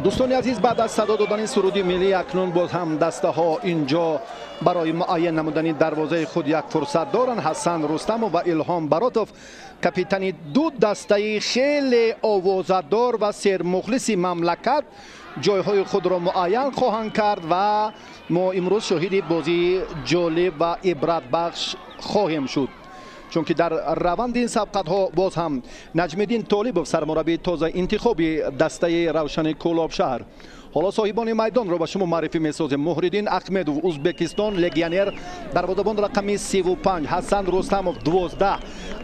Дӯстони азиз, баъд аз садо додани суруди миллӣ акнун боз ҳам дастаҳо инҷо барои муайян намудани дарвозаи худ як фурсат доранд. Ҳасан Рустамов ва Илҳом Баротов, капитани ду дастаи хеле овозадор ва сермухлиси мамлакат, ҷойҳои худро муайян хоҳанд кард ва мо имрӯз шоҳиди бозии ҷолиб ва ибратбахш хоҳем шуд. Чунки дар раванди ин сабқатҳо боз ҳам Наҷмиддин Толибов, сармураббии тоза интихоби дастаи Равшани Кӯлоб шаҳр. Ҳоло соҳибони майдонро ба шумо муаррифӣ месозем. Муҳриддин Ахмедов, Узбекистон, легионер, дарвозабон рақами 35, Ҳасан Рустамов 12,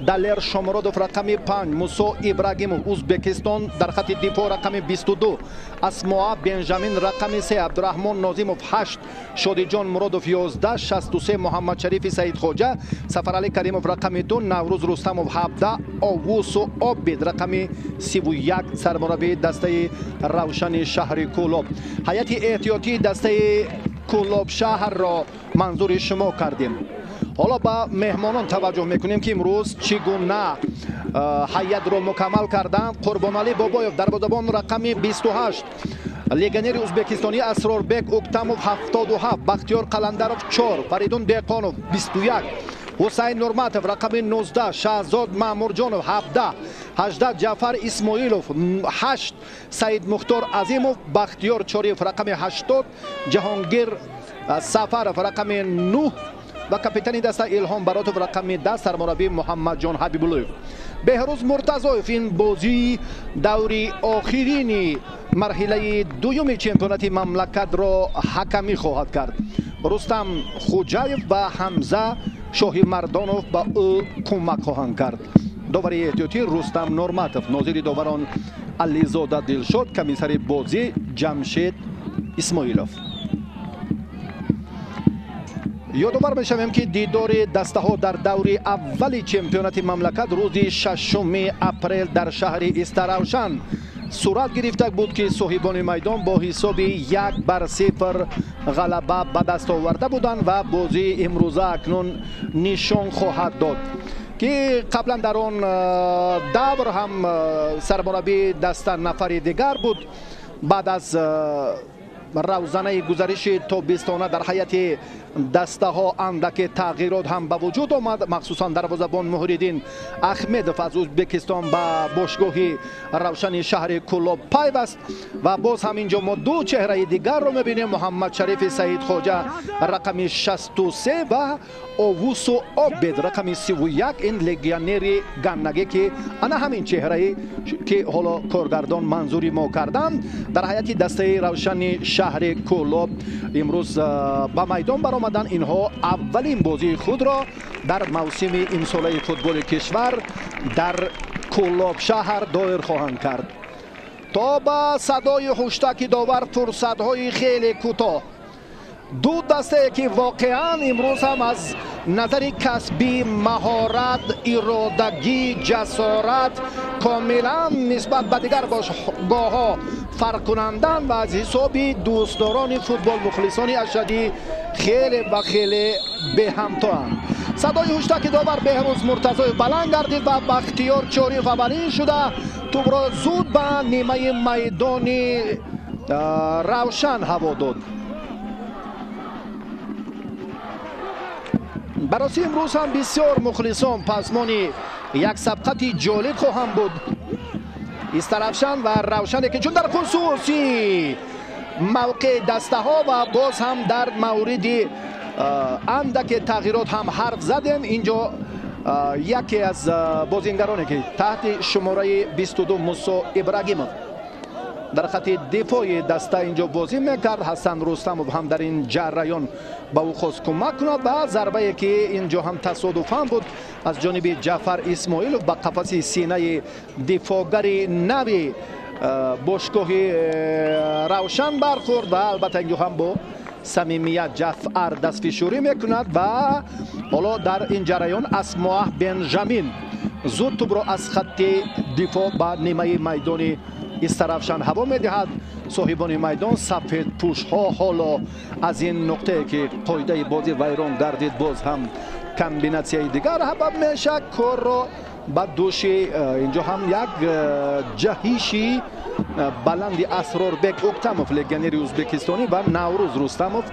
Далер Шомуродов рақами 5, Мусо Ибрагимов, Узбекистон, дар хати дифоъ рақами 22, Асмоа Бенҷамин рақами 3, Абдураҳмон Нозимов 8, Шодиҷон Муродов 11, 63, Муҳаммадшарифи Саидхоҷа, Сафаралӣ Каримов рақами 2, Наврӯз Рустамов 17, Овусу Обид рақами 31, сармураббии дастаи Равшани шаҳри Кӯлоб. Ҳайати эҳтиётии дастаи Кӯлоб шаҳрро манзури шумо кардем. Ҳоло ба меҳмонон таваҷҷӯҳ мекунем, ки имрӯз чӣ гуна ҳайатро мукаммал карданд. Қурбоналӣ Бобоев, дарвозабон рақами 28, легионери узбекистонӣ Асрорбек Уктамов 77, Бахтиёр Қаландаров 4, Фаридун Деҳқонов 21, Ҳусайн Нурматов рақами 19, Шаҳзод Маъмурҷонов 17, 18, Ҷафар Исмоилов 8, Саид Мухтор Азимов, Бахтиёр Чориев рақами 80, Ҷаҳонгир Сафаров рақами 9 ва капитани даста Илҳом Баротов рақами 10, сармураббӣ Муҳаммадҷон Ҳабибуллоев. Беҳрӯз Муртазоев ин бозии даври охирини марҳилаи дуюми чемпионати мамлакатро ҳакамӣ хоҳад кард. Рустам Хуҷаев ва Ҳамза Шоҳимардонов ба ӯ кӯмак хоҳанд кард. Довари эҳтиётӣ Рустам Нурматов, нозири доварон Ализода Дилшод, комиссари бозӣ Ҷамшед Исмоилов. Ёдовар мешавем, ки дидори дастаҳо дар даври аввали чемпионати мамлакат рӯзи 6 апрел дар шаҳри Истаравшан сурат гирифта буд, ки соҳибони майдон бо ҳисоби 1-0 ғалаба ба даст оварда буданд ва бозии имрӯза акнун нишон хоҳад дод, ки қаблан дар он давр ҳам сармураббии даста нафари дигар буд. Баъд аз равзанаи гузариши тобистона дар ҳайати дастаҳо андаке тағйирот ҳам ба вуҷуд омад. Махсусан дарвозабон Муҳриддин Ахмедов аз Узбекистон ба бошгоҳи Равшани шаҳри Кӯлоб пайваст ва боз ҳам инҷо мо ду чеҳраи дигарро мебинем: Муҳаммадшарифи Саидхоҷа рақами 63 ва Овусу Обед рақами 31, ин легионери ганнагӣ, ки ана ҳамин чеҳрае ки ҳоло коргардон манзури мо карданд, дар ҳайати дастаи Равшани шаҳри Кӯлоб имрӯз ба майдон баромаданд. Инҳо аввалин бозии худро дар мавсими имсолаи футболи кишвар дар Кӯлоб шаҳр доир хоҳанд кард. То ба садои ҳуштаки довар фурсатҳои хеле кӯтоҳ. Ду дастае ки воқеан имрӯз ҳам аз назари касбӣ, маҳорат, иродагӣ, ҷасорат комилан нисбат ба дигар бошгоҳҳо фарқкунанданд ва аз ҳисоби дӯстдорони футбол, мухлисони ашадӣ хеле ва хеле беҳамтоанд. Садои ҳуштаки довар Беҳрӯз Муртазоев баланд гардид ва Бахтиёр Чориев аввалин шуда тӯбро зуд ба нимаи майдони Равшан ҳаво дод. Бароси имрӯз ҳам бисёр мухлисон пасмони як сабқати ҷолиб хоҳанд буд. Истаравшан ва Равшане ки чун дар хусуси мавқеи дастаҳо ва боз ҳам дар мавриди андаке тағйирот ҳам ҳарф задем, инҷо яке аз бозингароне ки таҳти шумораи 22 Мусо Ибрагимов дар хати дифои даста инҷо бозӣ мекард, Ҳасан Рустамов ҳам дар ин ҷараён ба ӯ хост кӯмак кунад ва зарбае ки инҷо ҳам тасодуфан буд аз ҷониби Ҷафар Исмоилов ба қафаси синаи дифоъгари нави бошгоҳи Равшан бархӯрд ва албатта инҷо ҳам бо самимият Ҷафар дастфишурӣ мекунад ва ҳоло дар ин ҷараён Асмоаҳ Бенҷамин зуд тӯбро аз хатти дифоъ ба нимаи майдони Истаравшан ҳаво медиҳад. Соҳибони майдон сафедпӯшҳо ҳоло аз ин нуқтае ки қоидаи бозӣ вайрон гардид боз ҳам комбинатсияи дигар ҳабаб мешавад корро ба дӯши инҷо ҳам як ҷаҳиши баланди Асрорбек Уктамов, легионери ӯзбекистонӣ, ва Наврӯз Рустамов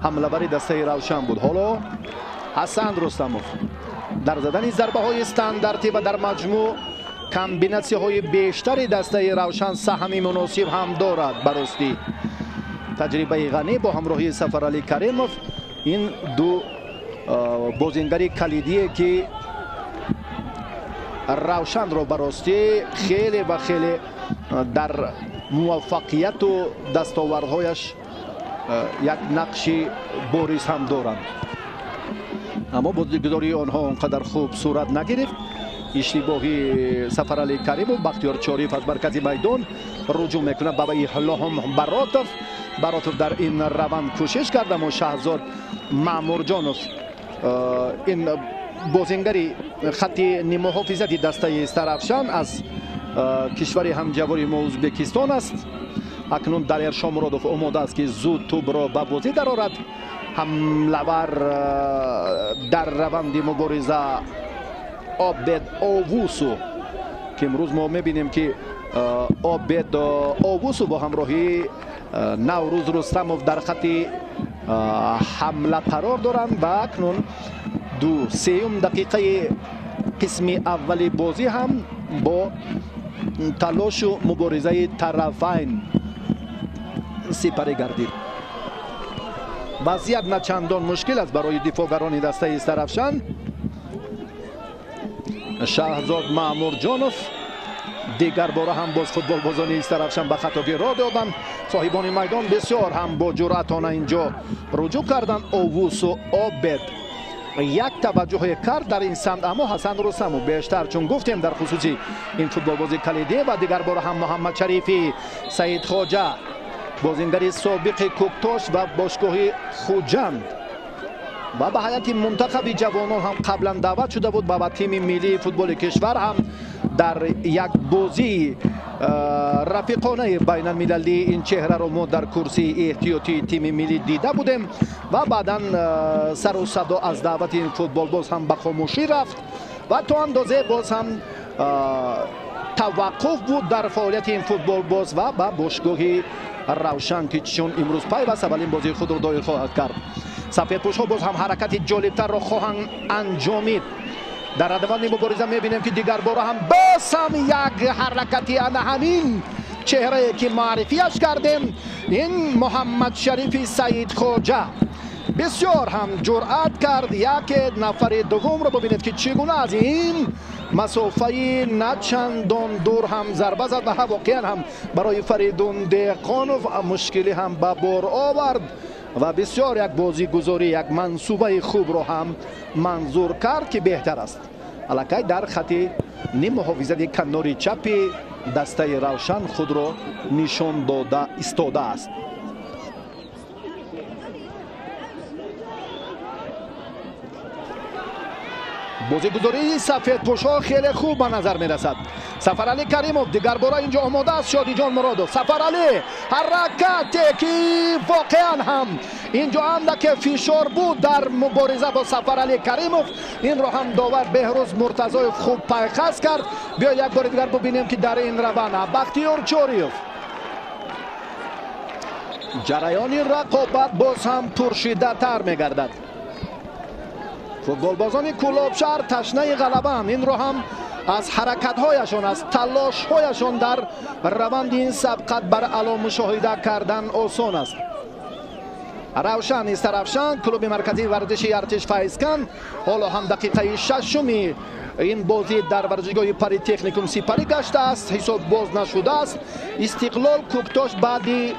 ҳамлавари дастаи Равшан буд. Ҳоло Ҳасан Рустамов дар задани зарбаҳои стандартӣ ва дар маҷмӯъ комбинатсияҳои бештари дастаи Равшан саҳми муносиб ҳам дорад. Баростӣ таҷрибаи ғанӣ бо ҳамроҳии Сафаралӣ Каримов, ин ду бозингари калидие ки Равшанро баростӣ хеле ва хеле дар муваффақияту дастовардҳояш як нақши бориз ҳам доранд. Аммо бозигузории онҳо он қадар хуб сурат нагирифт. Иштибоҳи Сафаралӣ Каримов, Бахтиёр Чориев аз маркази майдон руҷӯъ мекунад ба Илҳом Баротов. Баротов дар ин раванд кӯшиш кард, аммо Шаҳзод Маъмурҷонов, ин бозингари хатти ниммуҳофизати дастаи Истаравшан аз кишвари ҳамҷавори мо Ӯзбекистон аст. Акнун Далер Шомуродов омода аст ки зуд тӯбро ба бозӣ дарорад. Ҳамлавар дар раванди мубориза Обед Овусу, ки имрӯз мо мебинем ки Обед Овусу бо ҳамроҳии Наврӯз Рустамов дар хатти ҳамла қарор доранд ва акнун 2-3 дақиқаи қисми аввали бозӣ ҳам бо талошу муборизаи тарафайн сипарӣ гардид. Вазъият начандон мушкил аст барои дифоъгарони дастаи Истаравшан. Шаҳзод Маъмурҷонов дигар бора ҳам боз футболбозони Истаравшан ба хатогӣ роҳ доданд. Соҳибони майдон бисёр ҳам бо ҷуръатона инҷо руҷӯъ карданд. Овусу Обед як таваҷҷӯҳе кард дар ин самт, аммо Ҳасан Рустамов бештар, чун гуфтем дар хусуси ин футболбози калидӣ. Ва дигар бора ҳам Муҳаммад Шарифи Саидхоҷа, бозингари собиқи Кӯктош ва бошгоҳи Хуҷанд ва ба ҳайати мунтахаби ҷавонон ҳам қаблан даъват шуда буд ва ба тими миллии футболи кишвар ҳам дар як бозии рафиқонаи байналмилалӣ ин чеҳраро мо дар курсии эҳтиётии тими миллӣ дида будем ва баъдан сару садо аз даъвати ин футболбоз ҳам ба хомӯшӣ рафт ва то андозе боз ҳам таваққуф буд дар фаъолияти ин футболбоз ва ба бошгоҳи Равшан, ки чун имрӯз пайваст аввалин бозии худро доир хоҳад кард. Сафедпӯшҳо боз ҳам ҳаракати ҷолибтарро хоҳанд анҷомид. Дар раванди мубориза мебинем ки дигар бора ҳам боз ҳам як ҳаракати ана ҳамин чеҳрае ки муаррифиаш кардем, ин Муҳаммад Шарифи Саидхоҷа бисёр ҳам ҷуръат кард. Яке нафари дуввумро бибинед ки чӣ гуна аз ин масофаи начандон дур ҳам зарба зад ва воқеан ҳам барои Фаридун Деҳқонов мушкилӣ ҳам ба бор овард ва бисёр як бозигузорӣ, як мансубаи хубро ҳам манзур кард ки беҳтар аст. Аллакай дар хатти ниммуҳофизати канори чапи дастаи Равшан худро нишон дода истодааст. Бозигузории сафедпӯшҳо хеле хуб ба назар мерасад. Сафаралӣ Каримов дигар бора инҷо омода аст. Шодиҷон Муродов, Сафаралӣ ҳаракате ки воқеан ҳам инҷо андаке фишор буд дар мубориза бо Сафаралӣ Каримов. Инро ҳам довар Беҳрӯз Муртазоев хуб пайхас кард. Биёед як бори дигар бубинем ки дар ин раванд Бахтиёр Чориев. Ҷараёни рақобат боз ҳам пуршиддаттар мегардад. Футболбозони Кӯлобшаҳр ташнаи ғалабаанд. Инро ҳам аз ҳаракатҳояшон, аз талошҳояшон дар раванди ин сабқат бар аъло мушоҳида кардан осон аст. Равшан Истаравшан, клуби марказии варзиши Артиш Файзканд, ҳоло ҳам дақиқаи шашуми ин бозӣ дар варзишгоҳи Политехникум сипарӣ гаштааст. Ҳисоб боз нашудааст. Истиқлол Кӯктош баъди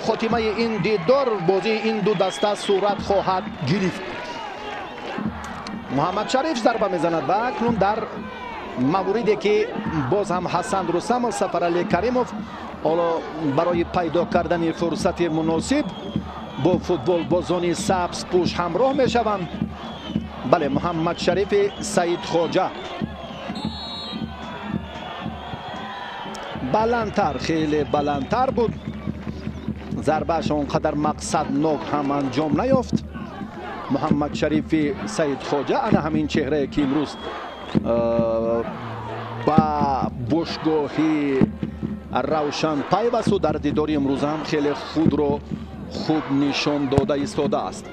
хотимаи ин дидор бозии ин ду даста сурат хоҳад гирифт. Муҳаммад Шариф зарба мезанад ва акнун дар мавриде ки боз ҳам Ҳасан Рустамов, Сафаралӣ Каримов ҳоло барои пайдо кардани фурсати муносиб бо футболбозони сабзпӯш ҳамроҳ мешаванд. Бале, Муҳаммад Шарифи Саидхоҷа баландтар, хеле баландтар буд. Зарбааш он қадар мақсаднок ҳам анҷом наёфт. Муҳаммад Шарифи Саидхоҷа, ана ҳамин чеҳрае ки имрӯз ба бошгоҳи Равшан пайвасту дар дидори имрӯза ҳам хеле худро хуб нишон дода истодааст.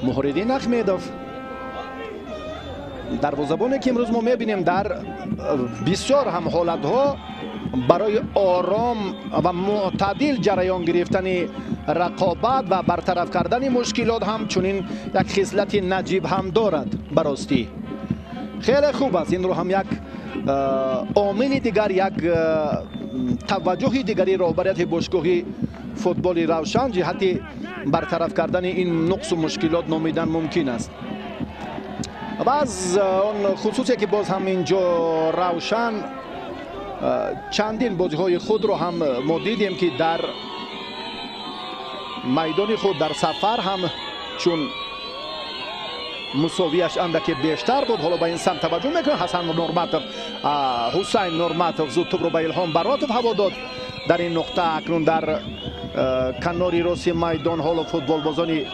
Муҳриддин Ахмедов, дарвозабоне ки имрӯз мо мебинем дар бисёр ҳам ҳолатҳо барои ором ва мӯътадил ҷараён гирифтани рақобат ва бартараф кардани мушкилот ҳам чунин як хислати наҷиб ҳам дорад. Баростӣ хеле хуб аст. Инро ҳам як омили дигар, як таваҷҷӯҳи дигари роҳбарияти бошгоҳи футболи Равшан ҷиҳати бартараф кардани ин нуқсу мушкилот номидан мумкин аст. Ва аз он хусусе ки боз ҳам инҷо Равшан чандин бозиҳои худро ҳам мо дидем ки дар майдони худ дар сафар ҳам чун мусовияш андаке бештар буд. Ҳоло ба ин самт таваҷҷӯҳ мекунем. Ҳасан Нурматов, Ҳусайн Нурматов зуд тӯбро ба Илҳом Баротов ҳаво дод. Дар ин нуқта акнун дар канори рости майдон ҳоло футболбозони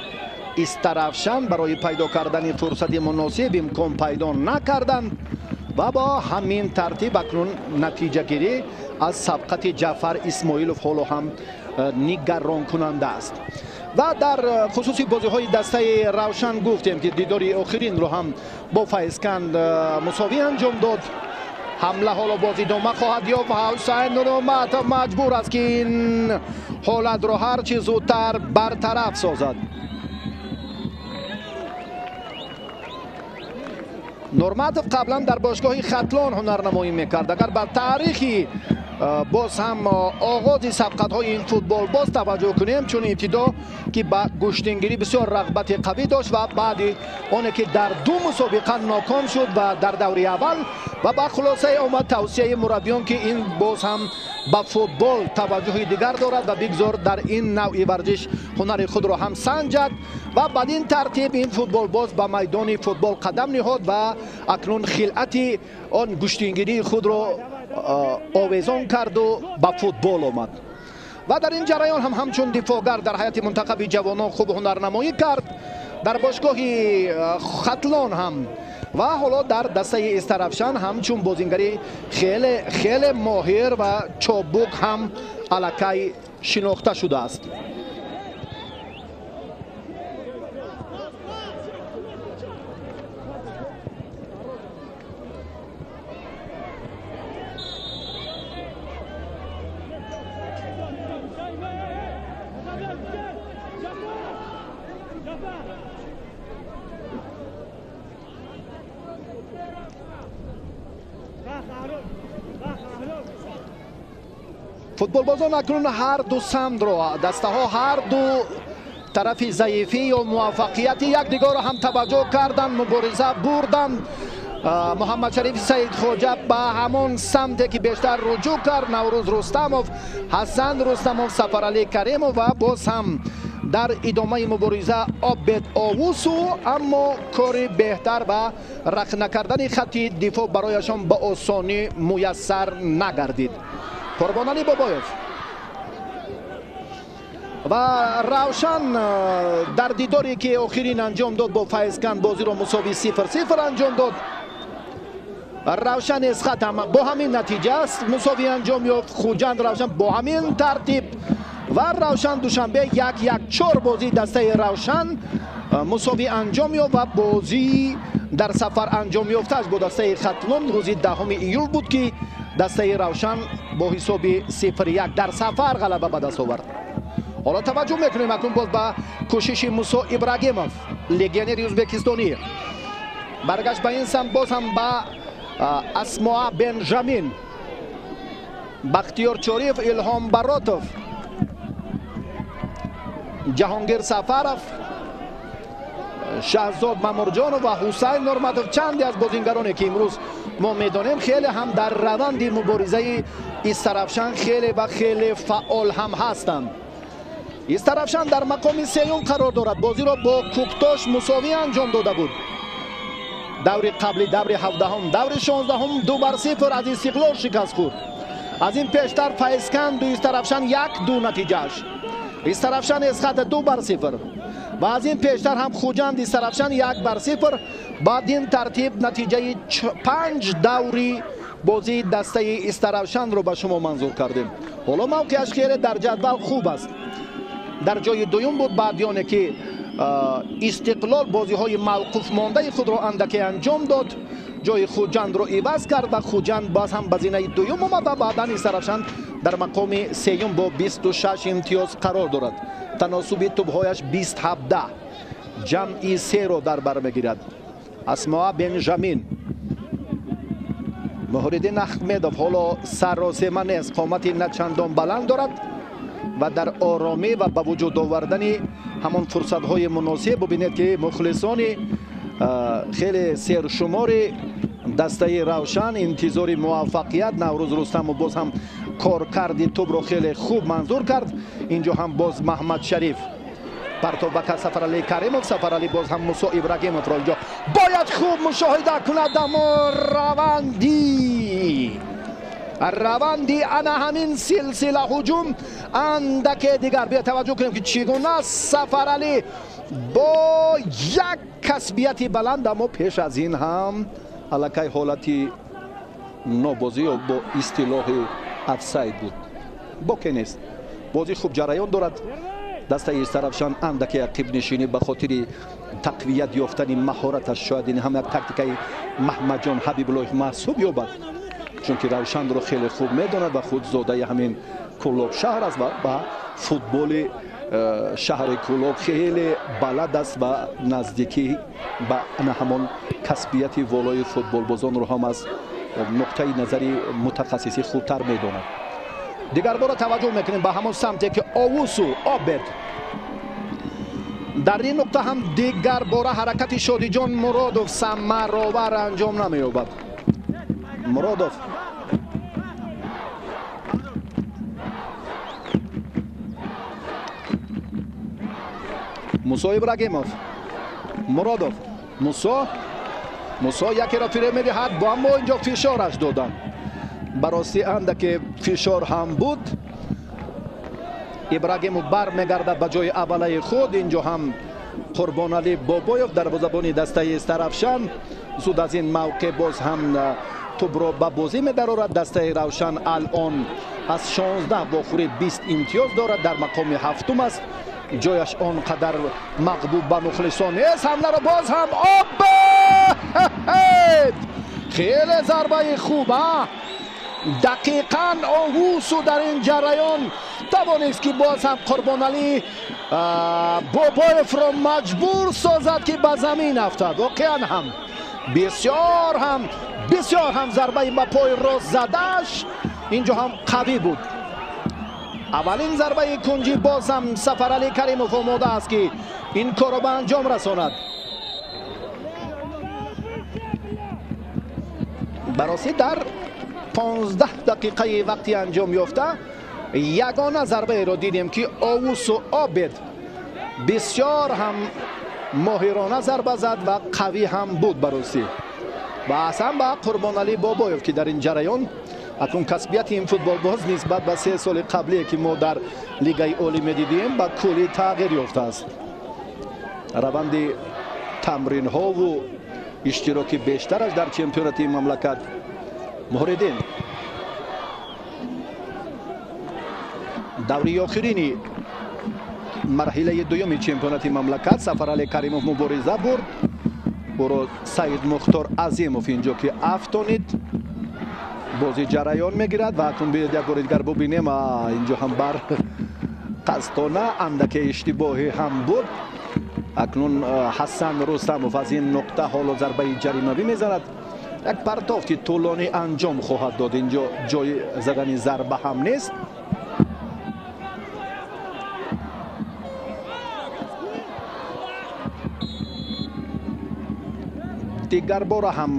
Истаравшан барои пайдо кардани фурсати муносиб имкон пайдо накарданд ва бо ҳамин тартиб акнун натиҷагирӣ аз сабқати Ҷаъфар Исмоилов ҳоло ҳам нигаронкунанда аст. Ва дар хусуси бозиҳои дастаи Равшан гуфтем ки дидори охиринро ҳам бо Файзканд мусовӣ анҷом дод. Ҳамла ҳоло боз идома хоҳад ёфт. Ҳусайн Нурматов маҷбур аст ки ин ҳолатро ҳарчи зудтар бартараф созад. Нурматов қаблан дар бошгоҳи Хатлон ҳунарнамоӣ мекард. Агар ба таърихи боз ҳам оғози сабқатҳои ин футболбоз таваҷҷӯҳ кунем, чун ибтидо ки ба гӯштингирӣ бисёр рағбати қавӣ дошт ва баъди оне ки дар ду мусобиқа ноком шуд ва дар даври аввал ва ба хулосае омад тавсияи мураббиён ки ин боз ҳам ба футбол таваҷҷӯҳи дигар дорад ва бигзор дар ин навъи варзиш ҳунари худро ҳам санҷад. Ва бад ин тартиб ин футболбоз ба майдони футбол қадам ниҳод ва акнун хилъати он гӯштингирии худро овезон карду ба футбол омад. Ва дар ин ҷараён ҳам ҳамчун дифоъгар дар ҳайати мунтахаби ҷавонон хуб ҳунарнамоӣ кард. Дар бошгоҳи Хатлон ҳам ва ҳоло дар дастаи Истаравшан ҳамчун бозингари хеле хеле моҳир ва чобук ҳам аллакай шинохта шудааст. Футболбозон акнун ҳар ду самтро, дастаҳо ҳар ду тарафи заифӣ ё муваффақияти якдигарро ҳам таваҷҷӯҳ карданд, мубориза бурданд. Муҳаммад Шариф Саидхоҷа ба ҳамон самте ки бештар руҷӯъ кард, Наврӯз Рустамов, Ҳасан Рустамов, Сафаралӣ Каримов ва боз ҳам дар идомаи мубориза Обед Овусу, аммо кори беҳтар ва рахт накардани хатти дифоъ барояшон ба осонӣ муяссар нагардид. Қурбоналӣ Бобоев ва Равшан дар дидоре ки охирин анҷом дод бо Файзканд бозиро мусовӣ 0-0 анҷом дод. Равшан Эсхат ҳам бо ҳамин натиҷа аст мусовӣ анҷом ёфт. Хуҷанд Равшан бо ҳамин тартиб ва Равшан Душанбе 1-1-4 бозии дастаи Равшан мусовӣ анҷом ёфт ва бозии дар сафар анҷом ёфтааш бо дастаи Хатлон рӯзи 10 июл буд ки дастаи Равшан бо ҳисоби 0-1 дар сафар ғалаба ба даст овард. Ҳоло таваҷҷӯҳ мекунем акнун боз ба кӯшиши Мусо Ибрагимов, легионери ӯзбекистонӣ. Баргашт ба ин самт боз ҳам ба Асмоа Бенҷамин, Бахтиёр Чориев, Илҳом Баротов, Ҷаҳонгир Сафаров, Шаҳзод Мамурҷонов ва Ҳусайн Нурматов. Чанде аз бозингароне ки имрӯз мо медонем хеле ҳам дар раванди муборизаи Истаравшан хеле ва хеле фаъол ҳам ҳастанд. Истаравшан дар мақоми сеюм қарор дорад. Бозиро бо Куктош мусовӣ анҷом дода буд. Даври қабли даври 17-ум, даври 16-ум 2-0 аз Истиқлол шикаст хӯрд. Аз ин пештар Файзканду Истаравшан 1-2 натиҷааш. Истаравшан Эсхата 2-0 ва аз ин пештар ҳам Хуҷанд Истаравшан 1-0. Баъд ин тартиб натиҷаи 5 даври бозии дастаи Истаравшанро ба шумо манзур кардем. Ҳоло мавқеаш хеле дар ҷадвал хуб аст. Дар ҷои дуюм буд баъди оне ки Истиқлол бозиҳои мавқуф мондаи худро андаке анҷом дод, ҷои Хуҷандро иваз кард ва Хуҷанд боз ҳам ба зинаи дуюм омад ва баъдан Истаравшан дар мақоми сеюм бо 26 имтиёз қарор дорад. Таносуби тӯбҳояш 20-17 ҷамъи серо дар бар мегирад. Асмоа Бенҷамин, Муҳриддин Аҳмедов ҳоло саросема нест, қомати начандон баланд дорад ва дар оромӣ ва ба вуҷуд овардани ҳамон фурсатҳои муносиб. Бубинед ки мухлисони хеле сершумори дастаи Равшан интизори муваффақият. Наврӯз Рустамов боз ҳам коркарди тӯбро хеле хуб манзур кард. Инҷо ҳам боз Маҳмад Шариф партов ба Сафаралӣ Каримов. Сафаралӣ боз ҳам Мусо Ибрагимовро инҷо бояд хуб мушоҳида кунад, аммо раванди ана ҳамин силсила ҳуҷум андаке дигар. Биё таваҷҷӯҳ кунем ки чӣ гуна Сафаралӣ бо як касбияти баланд, аммо пеш аз ин ҳам аллакай ҳолати нобозӣ ё бо истилоҳи офсайд буд. Боке нест, бозӣ хуб ҷараён дорад. Дастаи Истаравшан андаке ақибнишинӣ ба хотири тақвият ёфтани маҳораташ, шояд ин ҳам як тактикаи Маҳмадҷон Ҳабибуллоев маҳсуб ёбад, чунки Равшанро хеле хуб медонад ва худ зодаи ҳамин Кӯлоб шаҳр аст ва ба футболи шаҳри Кӯлоб хеле балад аст ва наздикӣ ба ҳамон касбияти волои футболбозонро ҳам аз нуқтаи назари мутахассисӣ хубтар медонад. Дигарбора таваҷҷӯҳ мекунем ба ҳамон самте ки Овусу Обед дар ин нуқта ҳам дигарбора ҳаракати Шодиҷон Муродов самаровар анҷом намеёбад. Муродов Мусо Ибрагимов, Муродов, Мусо якеро фиреб медиҳад, аммо инҷо фишораш доданд. Барости андаке фишор ҳам буд. Ибрагимов бармегардад ба ҷои аввалаи худ. Инҷо ҳам Қурбоналӣ Бобоев дарвозабони дастаи Истаравшан зуд аз ин мавқеъ боз ҳам тӯбро ба бозӣ медарорад. Дастаи Равшан алон аз 16 вохӯрӣ 20 имтиёз дорад, дар мақоми ҳафтум аст. Ҷояш он қадар мақбул ба мухлисон нест. Ҳамларо боз ҳам Обед, хеле зарбаи хуб, дақиқан Овусу дар ин ҷараён тавонист ки боз ҳам Қурбоналӣ Бобоевро маҷбур созад ки ба замин афтад. Воқеан ҳам бисёр ҳам зарбаи ба пои рост задааш инҷо ҳам қавӣ буд. Аввалин зарбаи кунҷӣ боз ҳам Сафаралӣ Каримов омода аст ки ин корро ба анҷом расонад. Баросӣ дар 15 дақиқаи вақти анҷом ёфта ягона зарбаеро дидем ки Овусу Обед бисёр ҳам моҳирона зарба зад ва қавӣ ҳам буд баросӣ. Ва асан ба Қурбоналӣ Бобоев ки дар ин ҷараён акнун касбияти ин футболбоз нисбат ба 3 соли қаблие ки мо дар лигаи олӣ медидем ба куллӣ тағйир ёфтааст. Раванди тамринҳову иштироки бештараш дар чемпионати мамлакат. Муҳриддин даври охирини марҳилаи дуюми чемпионати мамлакат Сафаралӣ Каримов мубориза бурд. Ӯро Саид Мухтор Азимов инҷо ки афтонид, бозӣ ҷараён мегирад ва акнун биёед як бори дигар бубинем. Инҷо ҳам бар қасдона андаке иштибоҳе ҳам буд. Акнун Ҳасан Рустамов аз ин нуқта ҳоло зарбаи ҷаримавӣ мезанад. Як партофти тӯлонӣ анҷом хоҳад дод. Инҷо ҷои задани зарба ҳам нест. Дигарбора ҳам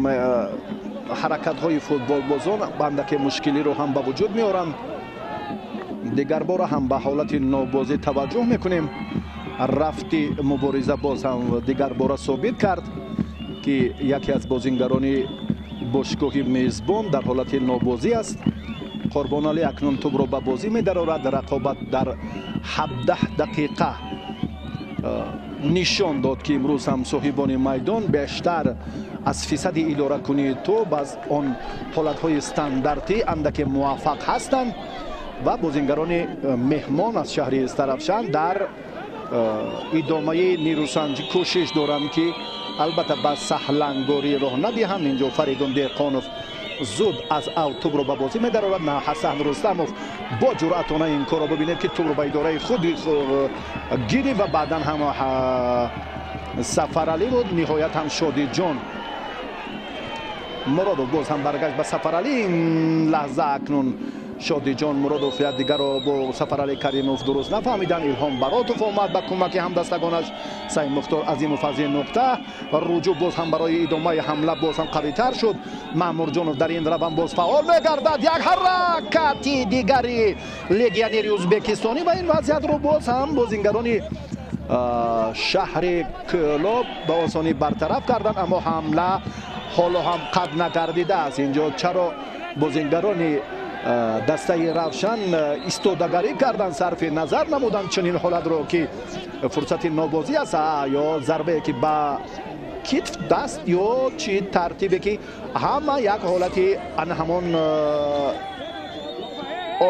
ҳаракатҳои футболбозон андаке мушкилиро ҳам ба вуҷуд меоранд. Дигарбора ҳам ба ҳолати нобозӣ таваҷҷӯҳ мекунем. Рафти мубориза боз ҳам дигарбора собит кард ки яке аз бозингарони бошгоҳи мезбон дар ҳолати нобозӣ аст. Қурбоналӣ акнун тӯбро ба бозӣ медарорад. Рақобат дар 17 дақиқа нишон дод, ки имрӯз ҳам соҳибони майдон бештар аз фисади идоракунии тӯб аз он ҳолатҳои стандартӣ андаке муваффақ ҳастанд ва бозингарони меҳмон аз шаҳри Истаравшан дар идомаи нерӯсанҷӣ кӯшиш доранд, ки албатта ба саҳлангорӣ роҳ надиҳанд. Инҷо Фаридун Деҳқонов зуд аз ав тӯбро ба бозӣ медарорад. На, Ҳасан Рустамов бо ҷуръатона ин корро бибинед, ки тӯбро ба идораи худ гирифт ва баъдан ҳам Сафаралӣ буд. Ниҳоят ҳам Шодиҷон Муродов боз ҳам баргашт ба Сафаралӣ. Ин лаҳза акнун Шодиҷон Муродов як дигарро бо Сафаралӣ Каримов дуруст нафаҳмиданд. Илҳом Баротов омад ба кӯмаки ҳамдастагонаш. Саид Мухтор Азимов аз ин нуқта руҷӯъ боз ҳам барои идомаи ҳамла боз ҳам қавитар шуд. Маъмурҷонов дар ин раванд боз фаъол мегардад. Як ҳаракати дигари легионери ӯзбекистонӣ ва ин вазъиятро боз ҳам бозингарони шаҳри Кӯлоб ба осонӣ бартараф карданд, аммо ҳамла ҳоло ҳам қатъ нагардидааст. Инҷо чаро бозингарони дастаи Равшан истодагарӣ карданд, сарфи назар намуданд чунин ҳолатро, ки фурсати нобозӣ аст ё зарбае ки ба китф даст ё чӣ тартибе, ки ҳама як ҳолати ана ҳамон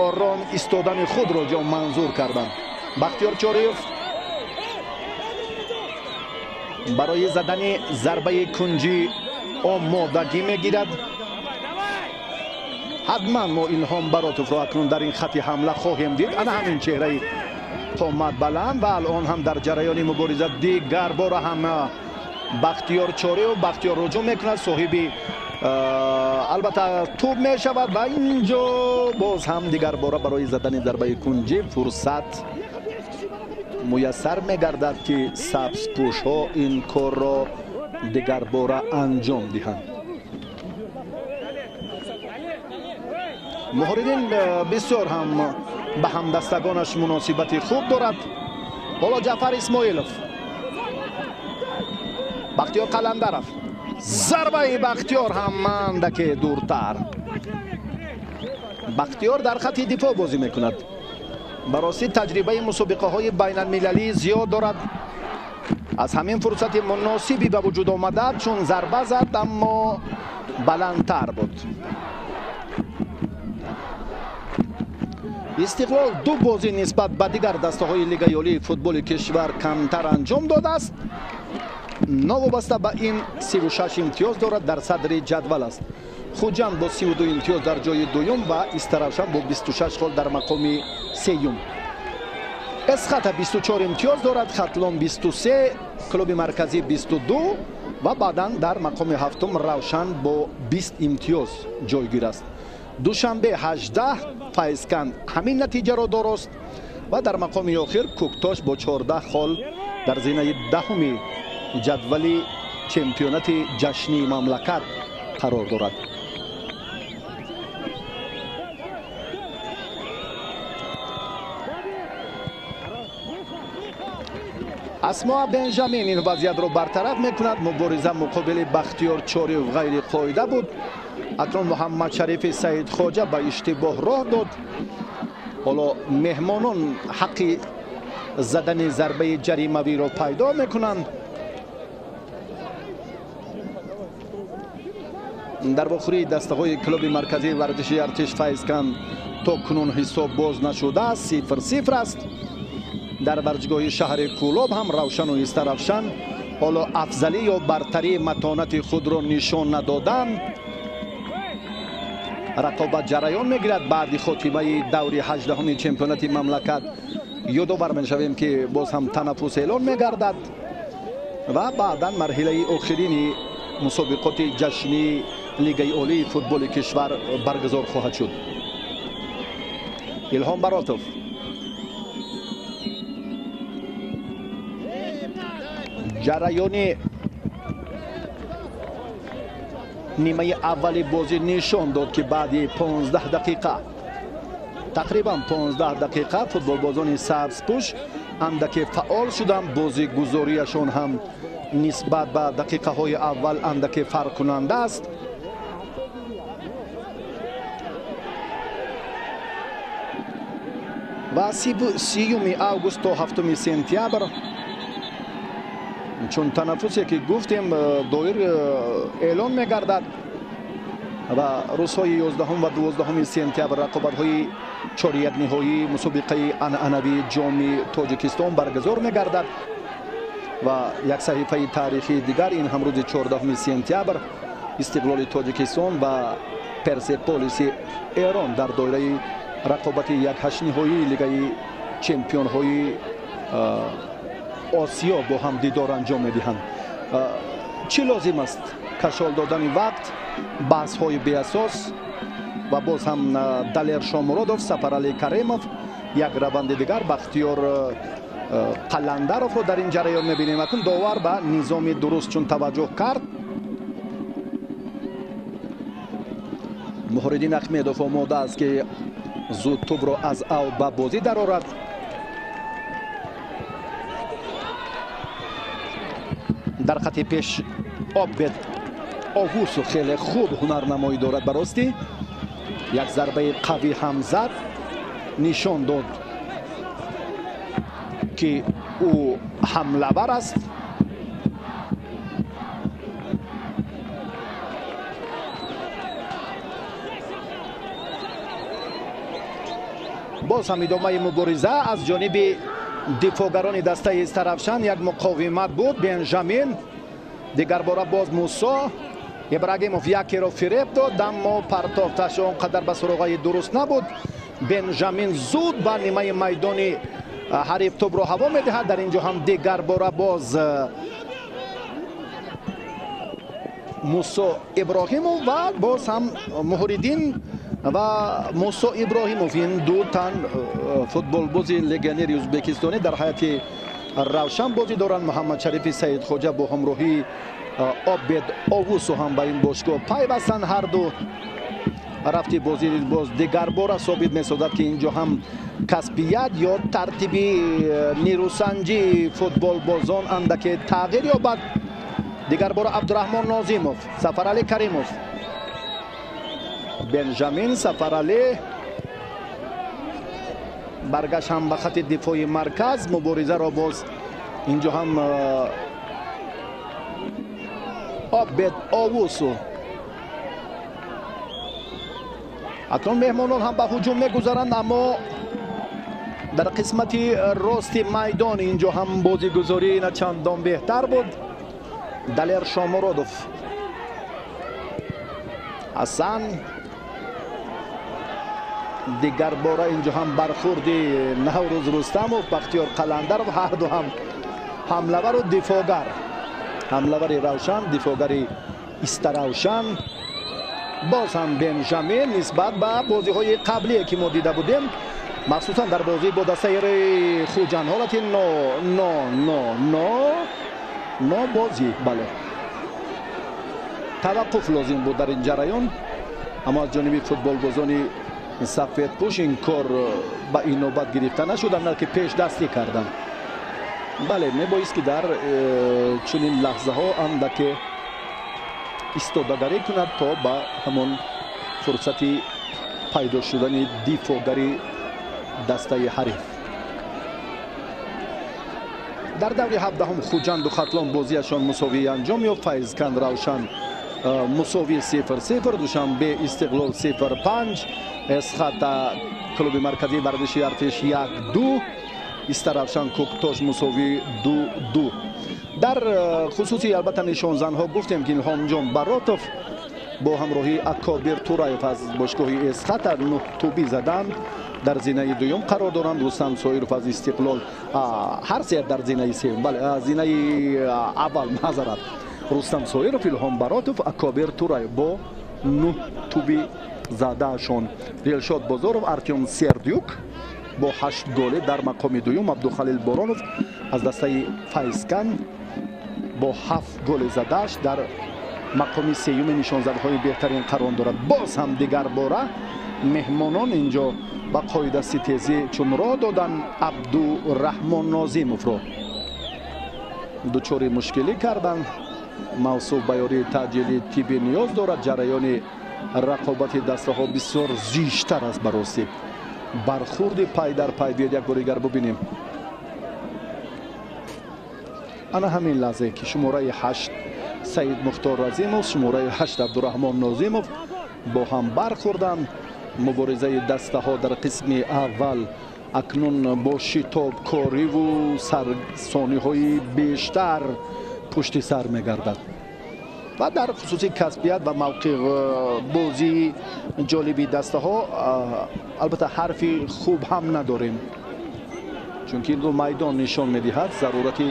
ором истодани худро ҷо манзур карданд. Бахтиёр Чориев барои задани зарбаи кунҷӣ омодагӣ мегирад. Ҳатман мо Илҳом Баротовро акнун дар ин хати ҳамла хоҳем дид. Ана ҳамин чеҳраи қомат баланд ва алон ҳам дар ҷараёни мубориза дигар бора ҳам Бахтиёр Чориев. Бахтиёр руҷӯъ мекунад, соҳиби албатта тӯб мешавад ва инҷо боз ҳам дигар бора барои задани зарбаи кунҷӣ фурсат муяссар мегардад, ки сабзпӯшҳо ин корро дигар бора анҷом диҳанд. Муҳоридин бисёр ҳам ба ҳамдастагонаш муносибати хуб дорад. Ҳоло Ҷаъфар Исмоилов, Бахтиёр Қаландаров, зарбаи Бахтиёр ҳам андаке дуртар. Бахтиёр дар хати дифоъ бозӣ мекунад. Ба ростӣ таҷрибаи мусобиқаҳои байналмилалӣ зиёд дорад. Аз ҳамин фурсати муносибе ба вуҷуд омада, чун зарба зад, аммо баландтар буд. Истиқлол ду бозӣ нисбат ба дигар дастаҳои Лигаи Олии футболи кишвар камтар анҷом додааст. Новобаста ба ин 36 имтиёз дорад, дар садри ҷадвал аст. Хуҷанд бо 32 имтиёз дар ҷои дуюм ва Истаравшан бо 26 хол дар мақоми сеюм. Эсхата 24 имтиёз дорад, Хатлон 23, клуби марказӣ 22 ва баъдан дар мақоми ҳафтум Равшан бо 20 имтиёз ҷойгир аст. Душанбе 18, Файзканд ҳамин натиҷаро дорост ва дар мақоми охир Кӯктош бо 14 хол дар зинаи даҳуми ҷадвали чемпионати ҷашнии мамлакат қарор дорад. Асмо Бенҷамин ин вазъиятро бартараф мекунад. Мубориза муқобили Бахтиёр Чориев ғайриқоида буд. Акнун Муҳаммад Шарифи Саид Хоҷа ба иштибоҳ роҳ дод. Ҳоло меҳмонон ҳаққи задани зарбаи ҷаримавиро пайдо мекунанд. Дар вохӯрии дастаҳои клуби марказии варзиши артиш Файзканд то кунун ҳисоб боз нашудааст, 0-0 аст. Дар варзишгоҳи шаҳри Кӯлоб ҳам Равшану Истаравшан ҳоло афзалӣ ё бартарии матонати худро нишон надоданд. Рақобат ҷараён мегирад. Баъди хотимаи даври 18-уми чемпионати мамлакат ёдовар мешавем, ки боз ҳам танаффус эълон мегардад ва баъдан марҳилаи охирини мусобиқоти ҷашнии Лигаи Олии футболи кишвар баргузор хоҳад шуд. Илҳом Баротов, ҷараёни нимаи аввали бозӣ нишон дод, ки баъди 15 дақиқа, тақрибан 15 дақиқа футболбозони сабзпӯш андаке фаъол шуданд. Бозигузориашон ҳам нисбат ба дақиқаҳои аввал андаке фарқкунанда аст. Ва 30 август то 7 сентябр чун танаффусе ки гуфтем доир эълон мегардад ва рӯзҳои 11 ва 12 сентябр рақобатҳои чорякниҳоии мусобиқаи анъанавии ҷоми Тоҷикистон баргузор мегардад. Ва як саҳифаи таърихии дигар ин ҳам рӯзи 14 сентябр Истиқлоли Тоҷикистон ва Персеполиси Эрон дар доираи рақобати якҳаштниҳоии Лигаи чемпионҳои Осиё бо ҳам дидор анҷом медиҳанд. Чӣ лозим аст? Кашол додани вақт, баҳсҳои беасос ва боз ҳам Далер Шомуродов, Сафаралӣ Каримов, як раванди дигар Бахтиёр Қаландаровро дар ин ҷараён мебинем. Акнун довар ба низоми дуруст чун таваҷҷӯҳ кард. Муҳриддин Ахмедов омода аст ки зуд тӯбро аз аут ба бозӣ дарорад. Дар хати пеш Обед Овусу хеле хуб ҳунарнамоӣ дорад. Ба ростӣ як зарбаи қавӣ ҳам зад, нишон дод ки ӯ ҳамлавар аст. Боз ҳам идомаи мубориза аз ҷониби дифоъгарони дастаи Истаравшан. Як муқовимат буд. Бенжамин, дигарбора боз Мусо Ибрагимов якеро фиреб дод, аммо партофташ он қадар ба суроғаи дуруст набуд. Бенжамин зуд ба нимаи майдони ҳариф тӯбро ҳаво медиҳад. Дар ин ҷо ҳам дигарбора боз Мусо Иброҳимов ва боз ҳам Муҳриддин ва Мусо Иброҳимов, ин ду тан футболбози легионери ӯзбекистонӣ дар ҳайати Равшан бозӣ доранд. Муҳаммадшарифи Саидхоҷа бо ҳамроҳии Обед Овусу ҳам ба ин бошгоҳ пайвастанд. Ҳар ду рафти бозӣ боз дигарбора собит месозад ки ин ҷо ҳам касбият ё тартиби нерӯсанҷии футболбозон андаке тағйир ёбад. Дигарбора Абдураҳмон Нозимов, Сафаралӣ Каримов, Бенжамин, Сафаралӣ баргашт ҳам ба хати дифои марказ. Муборизаро боз ин ҷо ҳам Обед Овусу. Акнун меҳмонон ҳам ба ҳуҷум мегузаранд, аммо дар қисмати рости майдон ин ҷо ҳам бозигузорӣ на чандон беҳтар буд. Далер Шомуродов, Ҳасан, дигарбора ин ҷо ҳам бархурди Наврӯз Рустамов, Бахтиёр Қаландаров, ҳар ду ҳам ҳамлавару дифоъгар. Ҳамлавари Равшан, дифоъгари Истаравшан. Боз ҳам Бенжамин нисбат ба бозиҳои қаблие ки мо дида будем, махсусан дар бозӣ бо дастаи Хуҷанд, ҳолати но но но но но бозӣ, бале, таваққуф лозим буд дар ин ҷараён, аммо аз ҷониби футболбозони сафедпӯш ин кор ба инобат гирифта нашуд, балки пешдастӣ карданд. Бале, мебоист ки дар чунин лаҳзаҳо андаке истодагарӣ кунад то ба ҳамон фурсати пайдо шудани дифоъгари дастаи ҳариф. Дар даври 17 Хуҷанду Хатлон бозиашон мусовӣ анҷом ёфт. Файзканд Равшан мусовӣ 0-0, Душанбе Истиқлол 0-5, Эсхата клуби марказии варзиши Артиш 1-2, Истаравшан Кӯктош мусовӣ 2-2. Дар хусуси албатта нишонзанҳо гуфтем ки Илҳомҷон Баротов бо ҳамроҳии Акобир Тураев аз бошгоҳи Эсхата 9 тӯбӣ заданд, дар зинаи дуюм қарор доранд. Рустам Соиров аз Истиқлол ҳар се дар зинаи сеюм, бале, зинаи аввал, маъзарат, Рустам Соиров, Илҳом Баротов, Акобир Тураев бо 9 тӯби задаашон. Дилшод Бозоров, Артём Сердюк бо 8 голе дар мақоми дуюм, Абдухалил Боронов аз дастаи Файзкан бо 7 голи задааш дар мақоми сеюми нишонзадҳои беҳтарин қарор дорад. Боз ҳам дигарбора меҳмонон инҷо ба қоидаситезӣ чун роҳ доданд Абдураҳмон Нозимовро дучори мушкилӣ карданд. Мавсуф ба ёрии таъҷилии тиббӣ ниёз дорад. Ҷараёни рақобати дастаҳо бисёр зиштар аст. Ба ростӣ Бархӯрди пай дар пай биёд як бори дигар бубинем. Ана ҳамин лаҳзае ки шумораи 8 Саид Мухтор Разимов, шумораи 8 Абдураҳмон Нозимов бо ҳам бархӯрданд. Муборизаи дастаҳо дар қисми аввал акнун бо шитобкориву сарсониҳои бештар пушти сар мегардад ва дар хусуси касбият ва мавқеъ бозии ҷолиби дастаҳо албатта ҳарфи хуб ҳам надорем, чунки инро майдон нишон медиҳад, зарурати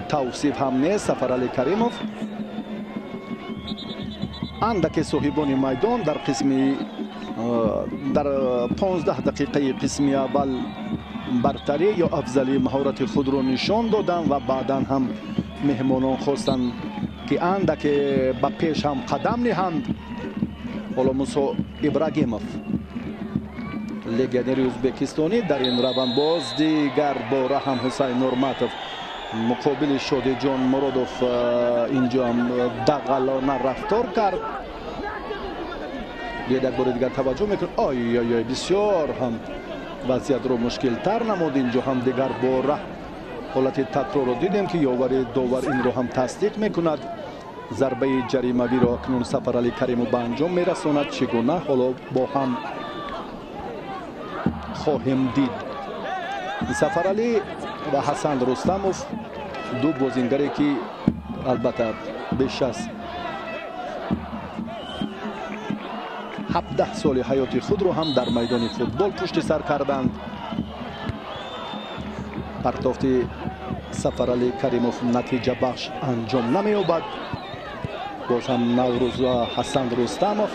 тавсиф ҳам нест. Сафарали Каримов андаке соҳибони майдон дар қисми дар 15 дақиқаи қисми аввал бартарӣ ё афзалии маҳорати худро нишон доданд ва баъдан ҳам меҳмонон хостанд ки андаке ба пеш ҳам қадам ниҳанд. Ҳоло Мусо Ибрагимов, легионери ӯзбекистонӣ, дар ин раванд боз дигар бора ҳам Ҳусайн Нурматов муқобили Шодиҷон Муродов инҷо ҳам дағалона рафтор кард. Биёед як бори дигар таваҷҷӯҳ мекунем. Ой ой ой, бисёр ҳам вазъиятро мушкилтар намуд. Инҷо ҳам дигар бора ҳолати такрорро дидем ки ёвари довар инро ҳам тасдиқ мекунад. Зарбаи ҷаримавиро акнун Сафарали Каримов ба анҷом мерасонад. Чӣ гуна ҳоло бо ҳам хоҳем дид. Сафаралӣ ва Ҳасан Рустамов ду бозингаре ки албатта беш аз 17 соли ҳаёти худро ҳам дар майдони футбол пушти сар карданд. Партофти Сафарали Каримов натиҷабахш анҷом намеёбад. Боз ҳам Наврӯз Ҳасан Рустамов,